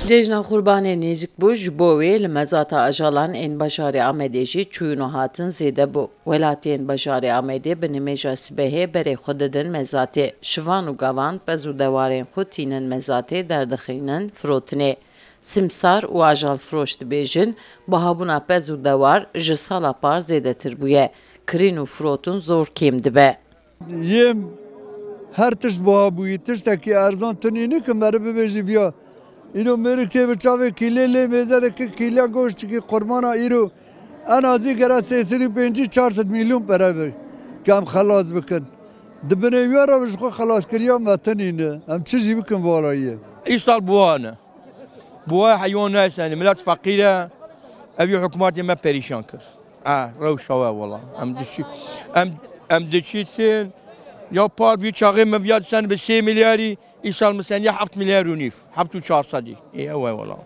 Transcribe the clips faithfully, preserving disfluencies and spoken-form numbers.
Cejna Qurbanê nêzik bû, ji bo wê li mezata ajalan ên bajarê Amedê jî çûyîn û hatin zêde bû. Welatiyên bajarê Amedê bi nimêja sibehê berê xwe didin mezatê. Şivan û gavan pez û dewarên xwe tînin mezatê, derdixînin firotinê. Simsar û ajalfiroş dibêjin, bihabûna pez û dewar ji sala par zêdetir bûye. Kirîn û firotin zor kêm dibe. Yêm her tişt buha bûyî, tiştekî erzan tunî nike meriv bibêjî viya. Îro mêrikê bi çavê kîlê lê mêze dike, kîleya goştikî qurbana îro en azî gere sê sed û pêncî çar sed milyon pere be ke em xelas bikin. Di binê wî re ji xwe xelaskiriya me tunî ne. Em çi jî bikin valayê. Îsal buha ne. Buha heywan nayê senî. Milet feqîr e. Ev yê hikûmetê me perîşan kir. A, rewşa we wela. Em diçî-, em, em diçîtin. Ya par vî çaxê me viya disen bi sê milyarî, îsal min seniye heft milyar û nîv. Heft û çar sedî. Ê, ew e wela.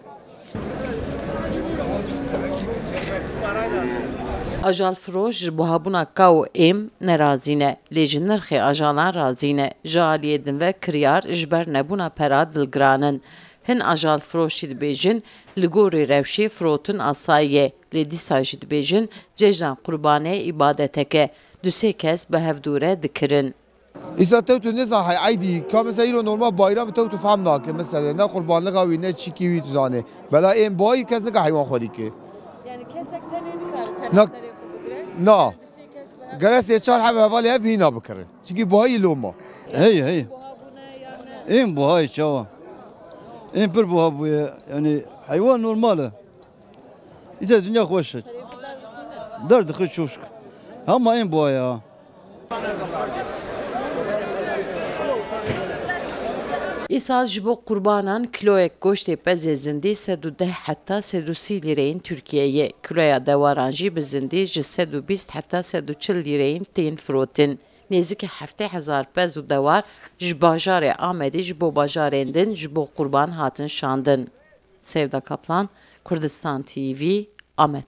Ajal firoş ji buhabûna ka û êm nerazî ne, lê ji nirxê ajalan razî ne. Ji aliyê din ve kiryar ji ber nebûna pera dilgiran in. Hin ajal firoşî dibêjin, li gorî rewşê firotin asayî ye, lê dîsa jî dibêjin, cejna Qurbanê îbadetek e. Du sê kes bi hev dû re dikirin. Îsa tewt û nizan hey eydî, ka mesela îro normal bayram tewt û fehm nake, mesela ne qurbanliga wî, ne çikî wî tu zanê. Bela ên bayî kes nika heywan xwe dike. Yani kesek tenê nikare Na- tenê serê xwe bigire? Na. Du sê kes bi hev Gere sê çar heb hevalê hev hîna bikirin. Çikî bayî loma. Hey, hey. Buha bûne ya ne? Ên buhayê çawa? Ên pir buha bûye. Yani heywan normal e. Îte dinya xweş e. Derdixwe çok şükür. Hema ên buhaya. Îsal ji bo qurbanan kiloyek goştê pezê zindî sed û deh heta sed û sî lîreyên Tirkiyeyê, kiloya dewaran jî bi zindî ji sed û bîst heta sed û çil lîreyên tên firotin. Nêzîkî heftê hezar pez û dewar ji bajarê Amedê ji bo bajarên din ji bo qurban hatin şandin. Sevda Kaplan, Kurdistan T V, Amed.